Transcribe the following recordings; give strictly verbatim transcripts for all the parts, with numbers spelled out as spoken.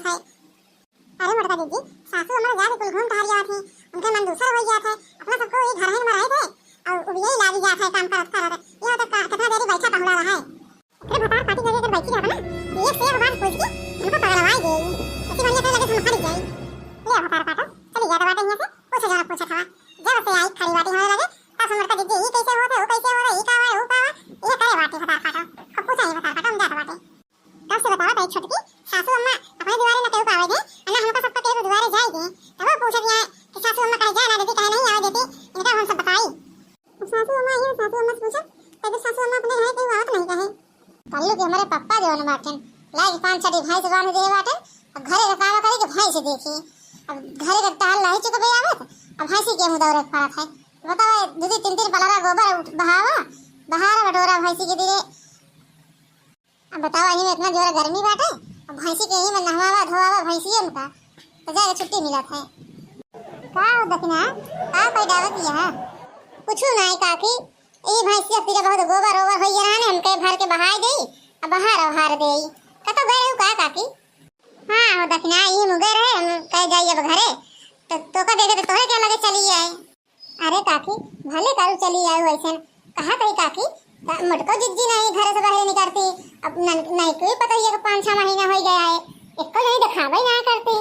है। अरे मोटका जिज्जी, सासू अम्मा जाके कुल घूम टहर जात है, उनके मन दूसर हो जात है। अपना सबको ये घर में रहे थे और उबियई लागी जात है काम करत करत। ये तो का, कितना देरी बैठा टहुला रहा है। अरे भतार पाटी जगह अगर बैठी रहता ना, ये से बात पूछ के हमको पगलवाई दे। ऐसी बढ़िया तो लगे हम हट जाई। ले भतार पाटो, चली जा तो बाटे यहाँ से, पूछे जाना पूछे था। जब से आई खड़ी बाटी हमारे लगे, तब से मोटका जिज्जी ये कैसे होते, वो कैसे होते, ये का हुआ, वो का हुआ, ये करे बाटी भतार पाटो। अब पूछा नहीं भतार पाटो, हम जात बाटे। तब से बतावा ताई छोटकी, सासू अम्मा अपने दुआरे न केहू पावे दे, ना हमका सबका केहू दुआरे जाए दे। तब वो पूछत यहाँ कि सासू अम्मा कहे जा ना देती, कहे नहीं आवे देती, इनका हम सब बताई। सासू अम्मा, ये सासू अम्मा से पूछा, तब सासू अम्मा अपने घर केहू आवत नहीं कहे। कल्लू के हमारे पप्पा जवन बाटन, लाए के पाँच छठी भैंस बांध दे बाटन, अब घरे का काम करे के भैंस देखी। अब घरे का टहल नहीं चुकबे आवत, अब भैंसी के मुँह दौरे के पड़त है। बताओ, दो दो तीन तीन पलरा गोबर उठ-, बहावा, बहारा बटोरा भैंसी के दिने। अब बताओ, यही में इतना जोर गर्मी बाटे, अब भैंसी के यही में नहवावा धोवावा भैंसियन का, तो जाके छुट्टी मिलत है। का हो दखिना, का पैदावा किया है? कुछ नहीं काकी, ई भैंसिया के बहुत गोबर ओबर होइए रहा ने, हम कहे भर के बहाय देई, अब बहार ओहार देई। कतो गए रहू का काकी? हाँ हो दखिना, ई मुगे रहे, हम कहे जाई अब घरे, तो तोका देखे तो तोहे के लगे चली आई। अरे काकी, भले कारू चली आऊ ऐसन। कहा तई काकी, त-, मोटको जिज्जी नहीं घरे से बाहर निकलती। अब नन-, नहीं कोई पता ही है कि पाँच छह महीना हो गया है, एको नहीं दिखावे ना करती।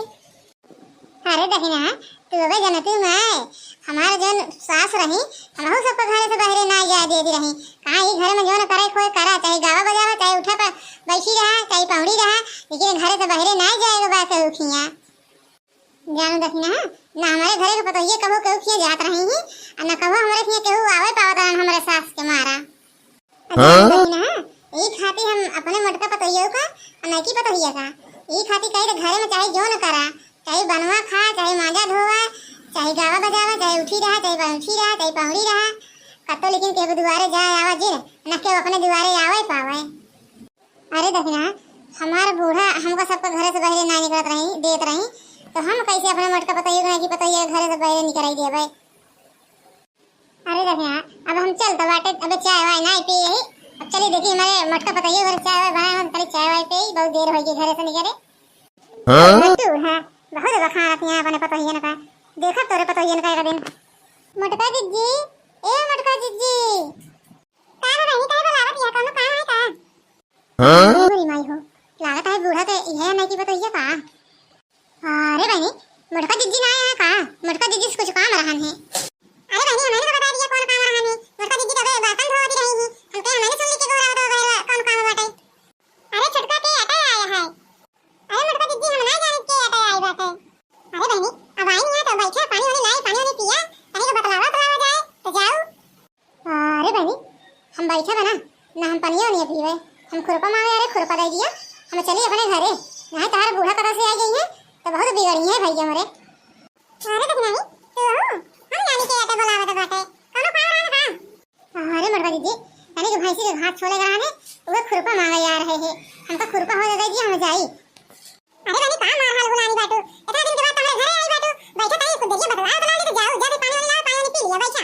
अरे दहिना, तू अबे जनती में हमारे जौन सास रही, हमहू सबको घरे से बाहर ना जाए दे दी रही। कहाँ ई घर में जौन करे कोई करा, चाहे गावा बजावा, चाहे उठा पर बैठी रहा, चाहे पौड़ी रहा, लेकिन घरे से बाहर ना जाए के बा केहू खिया। जानो दखिना, ना हमारे घरे के पतोहिए कबो केहू खिया जात रही ही, आ ना कबो हमारे खिया केहू आवे पावत रहन हमारे सास के मारा। आ जानो हाँ? दखिना, ई खाती हम अपने मोटका पतोहियो का, आ नैकी पतोहिया का, ई खाती कही तो घरे में चाहे जो न करा, चाहे बनवा खा, चाहे मांजा धोवा, चाहे गावा बजावा, चाहे उठी रहा, चाहे बैठी रहा, चाहे पौड़ी रहा, कतो लेकिन केहू दुआरे जाए आवा जिन, न केहू अपने दुआरे आवे पावे। अरे दखिना, हमार बूढ़ा हमका सबका घरे से बहरे ना निकलत रही, देत रही, तो हम कैसे अपने मोटका पतोहियो के नैकी पतोहिया के घरे से बहरे निकलाई देबै? अरे दखिना, अब हम चल तो बाटे, अबे चाय वाय ना पी यही। अब चली देखी हमारे मोटका पतोहियो घरे चाय वाय बनाए, हम चली चाय वाय पी, बहुत देर होई गई घरे से निकले। हाँ? तू है, बहुत बखानत यहाँ अपने पतोहियन का। देखब तोरे पतोहियन का एक दिन। मोटका जिज्जी, ए मोटका जिज्जी। का हो बहिनी, काहे बोलावत हिया? कौनो काम है का? हाँ? अरे मोरी माई हो, लागत है बूढ़ा के इहे नैकी पतोहिया का। अरे बहिनी, मोटका जिज्जी ना आया है का? मोटका जिज्जी से कुछ काम रहन है। अरे बहिनी, हमें तो बता दिया कौन काम रहन है। मोटका जिज्जी तो बे बर्तन धोवत रही है। हमके हमें सुन ली के गोरा दो गैर कौन काम बाटे। अरे छोटका के आटा आया है। अरे मोटका जिज्जी, हम ना जाने के आटा आई बाटे। अरे बहिनी, अब आई नहीं है तो बैठा, पानी वानी लाई, पानी वानी पिया, कहीं को बतलावा बतलावा जाए तो जाओ। अरे बहिनी, हम बैठे बा ना, ना हम पनिया ओनिया पीबे, हम खुरपा मांगे, अरे खुरपा दे दिया, हम चली अपने घरे, नहीं तोहार बूढ़ा कदा से आ गई है, तो बहुत बिगड़ी है भैया हमरे। अरे दखिना, तू हो, हम नानी के आटे बोलावे तो बाटे, कौनो काम रहा ना का? अरे मोटका जिज्जी, तनी के भैंसी के घास छोले करा ने, वो खुरपा मांगे आ रहे हैं, हमका खुरपा हो दे दिया, हम जाई। अरे बहिनी, का मार हाल गुलानी बाटू, इतना दिन के बाद तुम्हारे घरे आई बाटू, बैठा तनी कुछ देरिया बतला बतला ले तो जाओ, जाके पानी वानी लाओ, पानी वानी पी लिया, बैठा।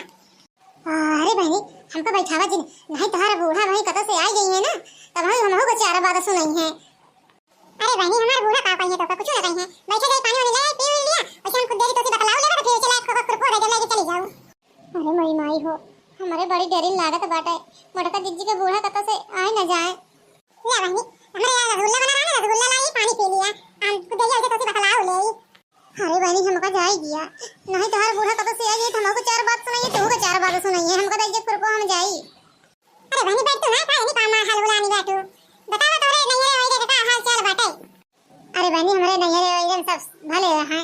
अरे बहिनी, हमका बैठावा जिन, नहीं तोहार बूढ़ा वही कतौ से आई गई है ना, तब हम हमहू को चारा बात सुनाई है। अरे बहिनी, हमार बूढ़ा का कही है तो का कुछ ना कही है। बैठे जाई पानी वानी ले आई, पी लिया, वैसे हम कुछ देरी तो से बतलाओ लेगा तो फिर चला एक खोखा खुरपो दे दे लेके चली जाओ। अरे मोरी माई हो, हमरे बड़ी डरिन लागत बाटे, मोटका जिज्जी के बूढ़ा कतौ से आए न जाए। ले बहिनी, हमरे यहाँ रसगुल्ला बना रहा है, रसगुल्ला लाई, पानी पी लिया, हम कुछ देरी वैसे तो से बतलाओ ले। अरे बहिनी, हमका जाए दिया, नहीं तोहार बूढ़ा कतौ से आई जाए तो हमको चार बात सुनाइए, तुमको चार बात सुनाइए, हमका दे दिया खुरपो, हम जाई। अरे बहिनी, बैठ तू ना, का इन्हीं काम हाल गुलानी बाटू। बतावा तोरे नैहरे वैरे के का हाल चाल बाटे? अरे बहिनी, हमरे नैहरे वैरे में सब भले हैं।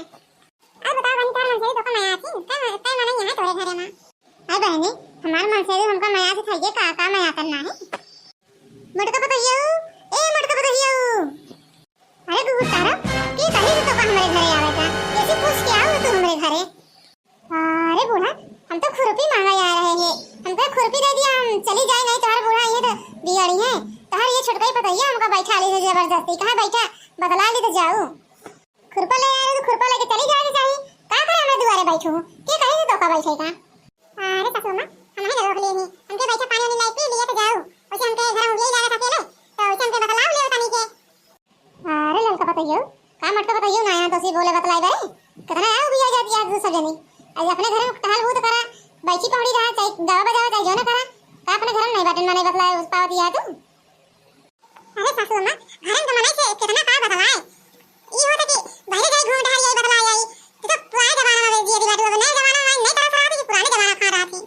अब बताओ बहिनी, तोर मनसेरी तोका मया आती? कै, कै मनई यहाँ तोरे घरे में? अरे बहिनी, हमार मनसेरी हमका मया से खाइए का, का मया करना है? मोटका पतोहियो, ए मोटका पतोहियो। अरे गुहू तारा, के कहीं से तोका हमरे घरे आवे का? कैसे पूछ के आओ तू हमरे घरे? अरे बूढ़ा, हम तो खुरपी मांगा आ रहे हैं। हमको खुरपी दे दिया, हम चली जाए, नहीं तोहरा बूढ़ा ये तो बिगाड़ी है। तोहर ये छोटका ही पतोहिया हमका बैठा ली जबरदस्ती। कहाँ बैठा? बतला ली तो जाऊ। खुरपा ले आ रहे तो खुरपा लेके चली जाए के चाही। का करे हमरे दुआरे बैठू? के कहीं से तोका बैठे का? अरे सासू अम्मा, हम ही ना रोक लिए ही। हमके बैठा पानी वानी लाई पी लिया तो जाऊ। वैसे हमके घर में यही लागत अकेले, तो वैसे हमके बतलाओ ले तनी के। अरे ललका पतोहियो, का मोटका तो बताइयो ना, यहाँ तो सी बोले बतलाई बारे, कितना है उबिया जाती है तू सब जनी। आज अपने घर में टहल बूत करा, बैठी पहुड़ी रहा, चाहे गावा बजावा, चाहे जो ना करा, का अपने घर में नहीं बाटन माने बतलाए पावती है तू? अरे सासू अम्मा, घर में तो मनाई से कितना का बतलाए। ई होता कि बहरे जाई घूम टहल आई बतलाए आई। तू तो पुराने जमाना में जिया दी बाटू, अब नए जमाना में नहीं तरस रहा थी कि पुराने जमाना खा रहा थी।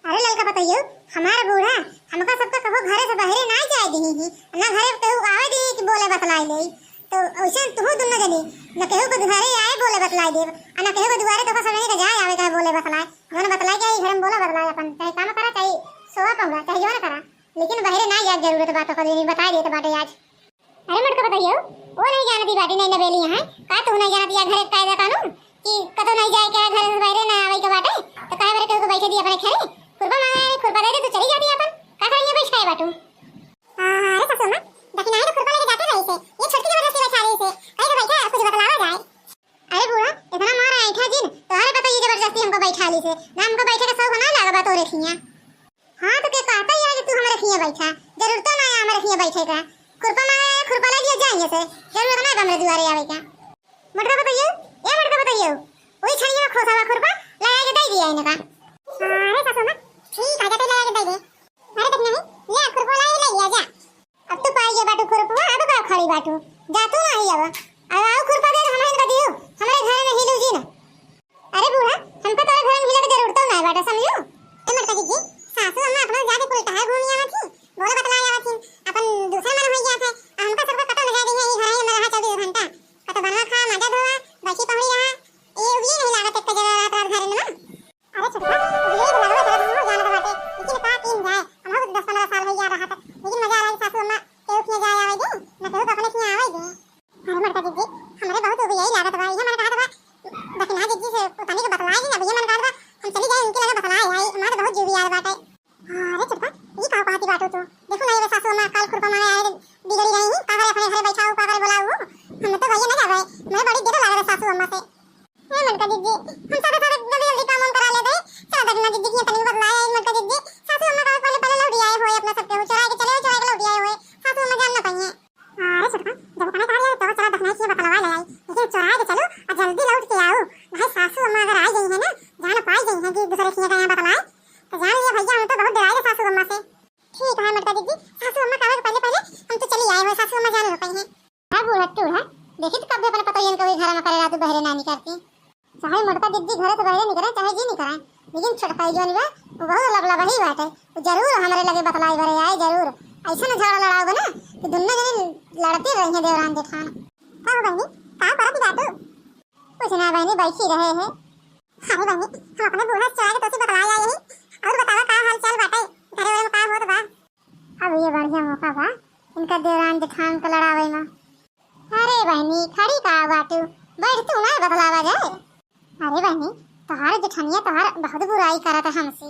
अरे ललका बताइयो, हमार बूढ़ा हमका सबका कबो घरे से बहरे ना जाए दिही ही, ना घरे केहू आवे दिही कि बोले बतलाए ले। तो वैसे तू दुनो जनी, न केहू के घरे आए बोले बतलाए देब, आ न केहू के दुआरे तो सबने के जाए आवे कहे बोले बतलाए। जौन बतलाए के आई घर में बोला बतलाए अपन, चाहे काम करा, चाहे सोवा पौड़ा, चाहे जौन करा, लेकिन बहरे ना जाए जरूरत बात तो कभी नहीं बताए देत बाटे आज। अरे मोटका बताइयो, वो नहीं जानती बाटी नहीं नबेली यहाँ, का तू नहीं जानती या घर के कायदा कानून कि कतो नहीं जाए के, घर से बाहरे ना आवे के बाटे, तो काहे बरे केहू के बैठे दी अपने खेरे? खुरपा मांगे, खुरपा दे दे, तू चली जाती अपन, का करेंगे बैठ खाए बाटू? हाँ, हाँ, अरे सासू अम्मा, दखिनाई तो खुरपा लेके जाते रही से, ये छोटकी जबरदस्ती बैठा रही से, कहीं तो बैठा, कुछ बतलावा जाए। अरे बूढ़ा, इतना मार ऐठा जिन, तोहरे बताइए जबरदस्ती हमको बैठा ली से, ना हमको बैठे का शौक ना लगा बा तोरे खिया। हाँ, तो के कहता ही है कि तू हमारे खिया बैठा, जरूरत तो ना है हमारे खिया बैठे का। खुरपा मांगे आए, खुरपा ले लिया जाएंगे से, जरूरत ना है हमरे दुआरे आवे का। मोटका बताइयो, ए मोटका बताइयो, वही छड़िया में खोसा हुआ खुरपा ले आके दे दिया इनका। हाँ, अरे सासू माँ, ठीक है, जाते ले आके दे दे। अरे देख नहीं, ले खुरपा ला, ले लिया जा। अब तू पाई गया बाटू खुरपा, अब का खड़ी बाटू, जा तू नहीं अब। अब आओ खुरपा दे, हमें इनका दियो, हमारे घर में हिलू जी ना। अरे बूढ़ा, हमका तोरे घर में हिला के जरूरत ना है बाटे, समझू? ए मोटका जिज्जी, सासू अम्मा अपना जाके कुल टहल घूमी आवत थी, बोले बतला आवत थी, अपन दूसरे मन हो गया थे, आ हमका सबका कतो न जाए दी है, ये घर में रहा चौबीस घंटा, कतो बनवा खा, मजा धोवा, बैठी पहुड़ी रहा, ये उबिये नहीं लागत एक जगह रात रात घर में। अरे छोटका, उबिये तो लगवा जरा हो जाना बाटे, लेकिन का कीन जाए, हम हो दस पन्द्रह साल हो गया रहा था, लेकिन मजा आ रहा है सासू अम्मा के उठिए जाए आवे दे, न केहू अपने खिया आवे दे। अरे मोटका जिज्जी, हमरे बहुत उबियाई लागत बा। इहे मन कहत बा, दखिना जिज्जी से तनी के बतलाए दिन, अब इहे मन कहत बा, हम चली जाई उनके लगे बतलाए आई, हमारे बहुत जुबियाल बाटे। अरे चुटका, ई का कहती बाटू तू? देखो ना, ये सासू अम्मा काल खुरपा मांगे आए, बिगड़ी रही, का करे अपने घरे बैठा हो, का करे बोला हो? हम तो भैया ना जावे, मैं बड़ी देर लागत सासू अम्मा से। ए मोटका जिज्जी, हम सारे सारे जल्दी जल्दी काम वाम करा लेते। चलो दखिना जिज्जी की तनी बतलाए आई मोटका जिज्जी, सासू अम्मा का पहले पहले लौट आए होए अपना सबके, चुरा के चले, चुरा के लौट आए होए, सासू अम्मा जान ना पाइए। अरे छोटका, जब इतना कहा जाए तो चला दखनाई के बतलवा ले आई, लेकिन चुराए के चलो और जल्दी लौट के आओ, भाई सासू अम्मा अगर आई गई है ना, जान पाई गई है कि एक दूसरे की यहाँ बतलाए, तो जान लिया भैया हम तो बहुत डराए सासू अम्मा से। ठीक है मोटका जिज्जी, सासू अम्मा का आवे के पहले पहले हम तो चली आए हो, सासू अम्मा जान लो पाई है। हाँ बूढ़ा टूढ़ा, देखी तो कब भी अपने पतोहियन के वही घर में करे रात बहरे ना निकलती। चाहे मोटका जिज्जी घरे से बहरे निकले, चाहे जी निकले, लेकिन छोटका जौन बा, वो बहुत लबलबही बाटे। वो जरूर हमरे लगे बतलाई भरे आए, जरूर। ऐसा न झगड़ा लड़ाओगे ना कि दुन्नो जने लड़ते रहिए देवरान जेठान। का हो बहनी, का करत बाटू? कुछ ना बहनी, बैठी रहे है। अरे बहनी, हम अपने बूढ़ा से चला के तोसे बतलाई आई ही। और बतावा का हाल चाल बाटे, घरे ओरे में का होत बा? अब ये बढ़िया मौका बा इनका देवरान जेठान का लड़ावे में। अरे बहनी, खड़ी का बाटू, बैठ तू ना बतलावा जाए। अरे बहनी, तोहार जेठनिया तोहार बहुत बुराई करत है हमसे।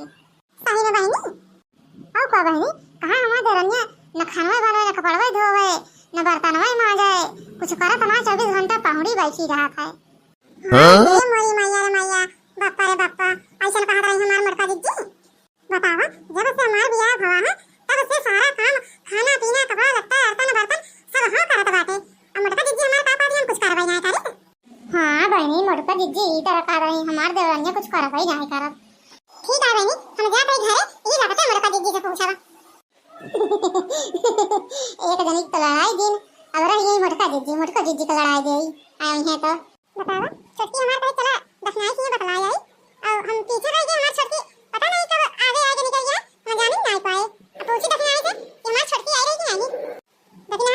सही में बहनी? और का बहनी, कहाँ हमार देवरनिया न खानवे बनवे, न कपड़वे धोवे, न बर्तनवे माजे, कुछ करत ना, चौबीस घंटा पहुड़ी बैठी रहत है। हाँ? ए मोरी मैया रे मैया, बाप्पा रे बाप्पा, ऐसन कहत रही हमार मोटका जिज्जी। बतावा, जब से हमार बियाह भवा है, तब से सारा काम, खाना पीना, कपड़ा लत्ता, बर्तन बर्तन, सब हाँ करत बाटे। अब मोटका जिज्जी हमार का पाती हम कुछ करबै ना करे। हाँ बहनी, मोटका जिज्जी ई तरह का रही, हमार देवरनिया कुछ करबै ना करत। ठीक है बहनी, हम जात हई घरे, ई लगते मोटका जिज्जी से पूछब। एक जनी के तो लड़ाई दिन, अब रह गई मोटका जिज्जी, मोटका जिज्जी के लड़ाई दे आई है तो। बतावा, छोटकी हमार कहे चला दखनाई की बतलाई आई, और हम पीछे रह गए, हमार छोटकी पता नहीं कब आगे आगे निकल गया, हम जान ही नहीं पाए। अब पूछी दखनाई से कि हमार छोटकी आई रही कि नहीं। दखना,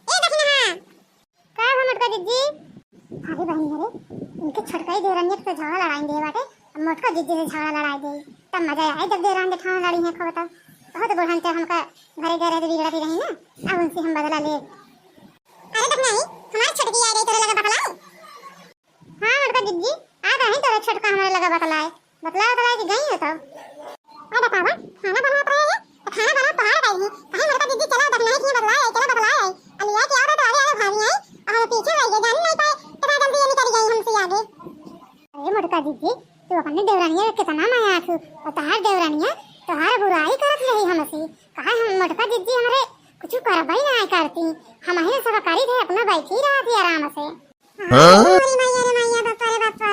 ए दखना। का हो मोटका जिज्जी? अरे बहनी, अरे इनके छोटका ही देवरनिया से झगड़ा लड़ाई दे बाटे, अब मोटका जिज्जी से झगड़ा लड़ाई दे, तब मजा आए जब देवरान जेठान लड़ी है खूब तब। बहुत बुढ़न से हमका घरे गए रहे बिगड़ती रही ना, अब उनसे हम बदला ले। अरे दखना ही, हमार छोटकी आ गई तोरे लगे बतलाई। हाँ मोटका जिज्जी, आ गए हैं तोरे छोटका हमारे लगे बतलाए। बतलाए बतलाए कि गई हो तब। आ बतावा, खाना बनावत रहे हैं, तो खाना बनावत तोहार गई है। कहे मोटका जिज्जी चला दखनाई की बतलाए आई, चला बतलाए आई। अलिया के आवत तो आगे आगे भागी आई, और हम पीछे रह गए, जान नहीं पाए, कितना जल्दी ये निकल गई हमसे आगे। अरे मोटका जिज्जी, तू अपने देवरानिया के कितना माया आखू, और तोहार देवरानिया तोहार बुराई करत रही हमसे। कहा हम मोटका जिज्जी हमरे कुछ करबई ना करती, हम ही सब करी थे, अपना बैठी रहती आराम से। हाँ? अरे मैया रे मैया, बापा रे बापा,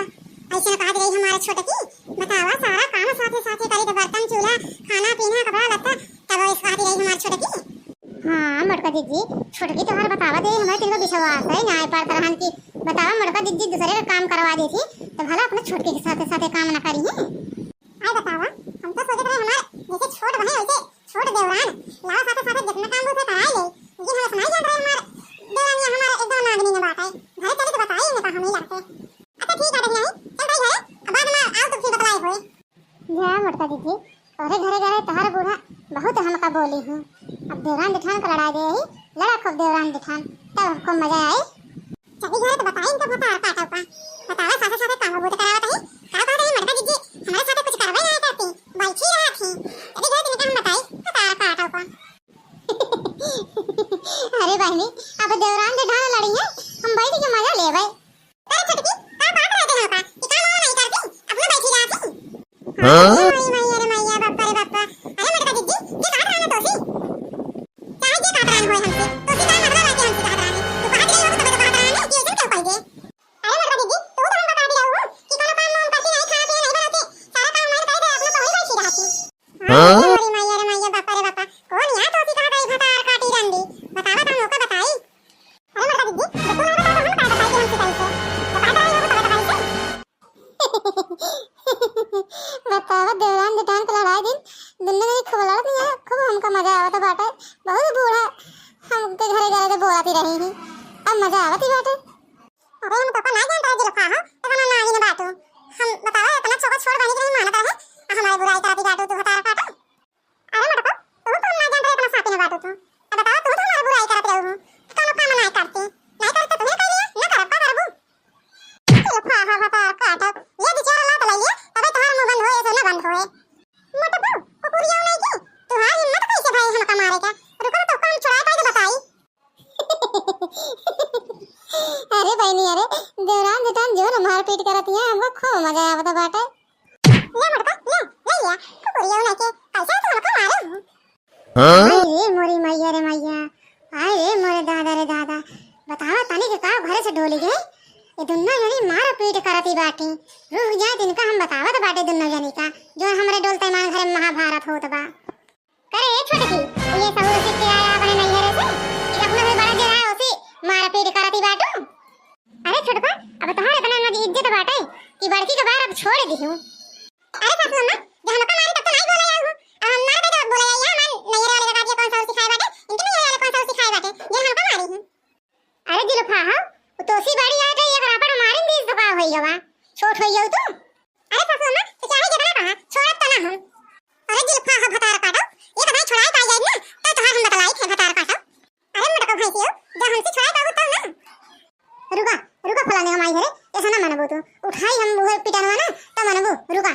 ऐसे कहत रही हमार छोटकी। बतावा, सारा काम साथे साथे करी, तो बर्तन, चूल्हा, खाना पीना, कपड़ा लत्ता, तब ऐसे कहत रही हमार छोटकी। हाँ मोटका जिज्जी, छोटकी तोहार बतावा दे, हमारे तिनका विश्वास है ना पर तरहन की। बतावा मोटका जिज्जी, दूसरे का काम करवा देती तो भला अपने छोटकी के साथे साथे काम ना करी है। आई बतावा, हम तो सोचत रहे हमार जैसे छोट बहन वैसे छोट देवरान, लावा साथे साथे जितना काम उसे कराई ले, लेकिन हम सुनाई जात रहे हमार देवरानिया हमार एकदम नागनी में बात है। घरे चली तो बताई इनका हम ही लड़ते। अच्छा ठीक है, नहीं चल भाई है, अब बाद में आओ तो फिर बतलाई होए। जा मोटका जिज्जी, अरे घरे घरे तोहर बूढ़ा बहुत हमका बोली हूँ। अब देवरान जेठान का लड़ाई दे ही, लड़ा खूब देवरान जेठान, तब हमको मजा आई। चली घरे तो बताई इनका भतार काटा का। बतावा साथे साथे काम बूते करावत ही। का कहत ही मोटका जिज्जी, हमारे साथे कुछ करवे नहीं करती, बैठी रहत ही। चली घरे तो इनका हम बताई भतार काटा का। अरे बहनी, अब देवरान जेठान लड़ी है, हम बैठ के मजा लेबै। अरे छोटकी, का बात रहते हो का? कि काम वाम नहीं करती, अपना बैठी रहती। हाँ? अरे मैया रे मैया, बापा रे बापा। अरे मोटका जिज्जी, ये कहत रहने तोसी। चाहे ये कहत रहने होए हमसे, तोसी का मतलब है कि हमसे कहत रहने? तू कहत रही हो तो मैं तो कहत रहने कि ऐसे क्यों कह दे? अरे मोटका जिज्जी, तू तो हमका कहती रहू कि कोनो काम वाम करती नहीं, खाना पीना नहीं बनाती, सारा काम मैं कर दे, अपना तो वही बैठी रहती। हाँ? अरे मैया रे मैया, बापा रे बापा, कौन यहाँ तोसी कहत रही भतार काटी रंडी? बतावा तो हमको बताई। अरे मोटका जिज्जी, जब तू ना बताओ तो हम का बताई कि हमसे कही से? बता दे रही हो तो बताई से। बतावा, देवरान जेठान के लड़ाई दिन, दुन्नो जनी खूब लड़त हियाँ, खूब हमका मजा आवत बाटे। बहुत बूढ़ा हमके घरे घरे से बोलत ही रही ही, अब मजा आवत ही बाटे। अरे हम तोका ना जानत रहे जिलफा हो, इतना नागिन बाटू। हम बतावा, इतना छोका छोड़ बनी के नहीं मानत रहे, आ हमारे बुराई करत ही बाटू तू भतार काटा। अरे मोटको, तू तो हम ना जानत रहे इतना साथी में बाटू तू। अब बतावा, तू तो हमारी बुराई करत रहू हो। कौनो काम ना करती। नहीं करत तो तुम्हें कह लिया, ना करब, का करबू? चलो, फा, फा, फा, फा, काटब। ये बिचारा लात ले लिया, तबे तोहार मुंह बंद होए, ऐसे ना बंद होए। मोटको, कुकुरिया नहीं की, तोहार हिम्मत कैसे भाई हमका मारे का? रुको तो, कौन छुड़ाए पाए तो बताई। अरे बहनी, अरे देवरान जेठान जो न मारपीट करत हियाँ, हमको खूब मजा आवत बाटे। ले मोटका, ले, ले लिया। कुकुरिया उन्हें के, कैसे तू हमका मारे हो? हाँ? हाय रे मोरी मैया रे मैया, हाय रे मोरे दादा रे दादा, बतावा तनी के का घरे से डोली गए? ये दुन्नो जनी मारपीट करत ही बाटी। रुक जाए, इनका हम बतावत बाटे दुन्नो जनी का, जो हमरे डोलते मान घरे महाभारत होत बा। करे ए छोटकी, ये सहूर सीख के आया अपने नैहरे से, कि अपने से बड़ा जो है उसी मारपीट करती बाटू। अरे छोटका, अब तोहार इतना मज इज्जत बाटे कि बड़की के बार अब छोड़ दिहू। अरे सासू अम्मा, जब हमका मारी तब तो नहीं बोला यार हूँ, अब हम मार दे तो बोला यार, हमारे नैहरे वाले लगा दिया कौन सहूर सिखाए बाटे, इनके नैहरे वाले कौन सहूर सिखाए बाटे, ये हमका मारी हूँ। अरे जिलफा हो, वो तोसी बड़ी आटे, ये रापड़ मारिन दीस तो का होई गवा? छोट होई गऊ तू? अरे सासू अम्मा, तो चाहे जितना कहा, छोड़त तो ना हम। अरे जिलफा हो भतार काटो, ये तो भाई छुड़ाए पाई जाए ना, तब तोहार हम बतलाई थे भतार काटो। अरे मोटको भैंसियो, जब हमसे छुड़ाए पाबू तब ना। रुका, रुका फलाने हम आई हरे, ऐसा ना मनबू तू। उठाई हम उहे पिटनवा ना, तब मनबू, रुका।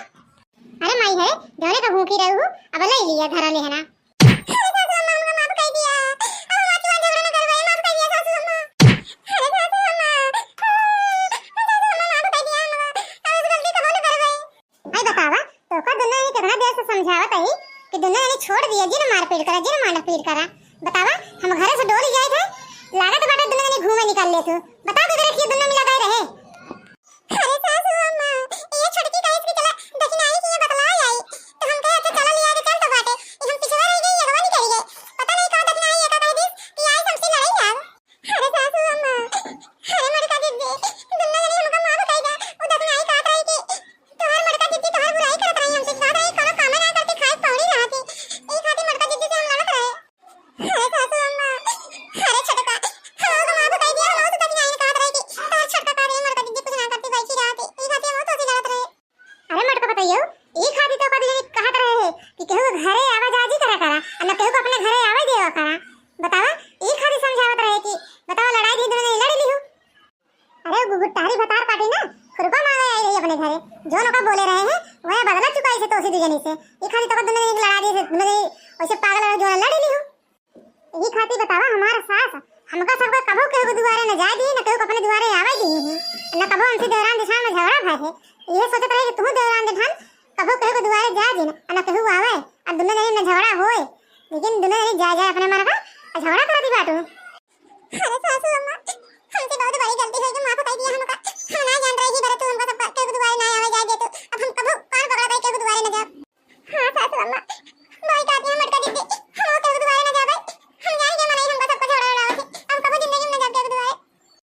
अरे माई है, ढोले का भूखी रहू, अब ले लिया घर ले है ना। अरे सासू अम्मा, हमका माफ कर दिया। अब हम आपके बाद झगड़ा ना करवाए, माफ कर दिया सासू अम्मा। अरे सासू अम्मा, सासू अम्मा, माफ कर दिया हमका। अब इस गलती का ना करवाए। आई बतावा, तोका दुन्नो जनी कितना देर से समझावत आई कि दुन्नो जनी छोड़ दिया, जिन मारपीट करा, जिन मारपीट करा। बतावा, हम घरे से डोली जाए थे, लागत बाटे दुन्नो जनी घूमे निकल ले तू। बता दे रे कि दुन्नो मिला गए रहे। अरे सासू अम्मा, ये छोटकी कहिस कि चला दखिनाई के बतलाई आई, तो हम कहे अच्छा चला लिया के चल तो बाटे, ये हम पिछवा रह गई, अगवा निकल गए, पता नहीं का दखिनाई ये का कह दिस कि आई हमसे लड़ाई लाग। अरे सासू अम्मा, अरे मोटका जिज्जी, दुन्नो जनी हमका माफ कर दे, वो दखिनाई कहत रही कि तोहार मोटका जिज्जी तोहार बुराई करत रही हमसे, कहत रही कोनो काम ना करती, खाए पौड़ी रहती, ई खातिर मोटका जिज्जी से हम लड़त रहे। अरे सासू अम्मा, अरे छोटका, हमका माफ कर दिया, हम तो दखिनाई कहत रहे कि तोहार छोटका कह रही मोटका जिज्जी कुछ ना करती, बैठी रहती, ई खातिर हम तो लड़त रहे। अरे मोटका बताइयो, ई खातिर तो कभी कहत रहे है कि केहू के घरे आवा जाजी करा करा, आ न केहू को अपने घरे आवे देवा करा। बतावा, ई खातिर समझावत रहे कि बतावा लड़ाई दी दुन्नो जनी लड़ लिहू। अरे गु-, गुट्टारी भतार काटी ना, खुरपा मांगे आई रही अपने घरे। जो ओका बोले रहे हैं, वह बदला चुका इसे तोसी दुजनी से। ई खातिर तो दुन्नो जनी लड़ा दी से, दुन्नो जनी वैसे पागल है, जो लड़ लिहू। यही खातिर बतावा, हमार सास हमका सबका कभू केहू के दुआरे न जाए दी, न केहू के अपने दुआरे आवे दी ही, न कभू हमसे देवरान जेठान में झगड़ा भय है। ये सोचत रहे कि तू देवरान जेठान कभू केहू के दुआरे जाए दी, न केहू आवे, और दुन्नो जनी में झगड़ा होए, लेकिन दुन्नो जनी जाए जाए अपने मन का झगड़ा कर दी बाटू। अरे सासू अम्मा, हमसे बहुत बड़ी गलती हो गई, माफ कर दिया।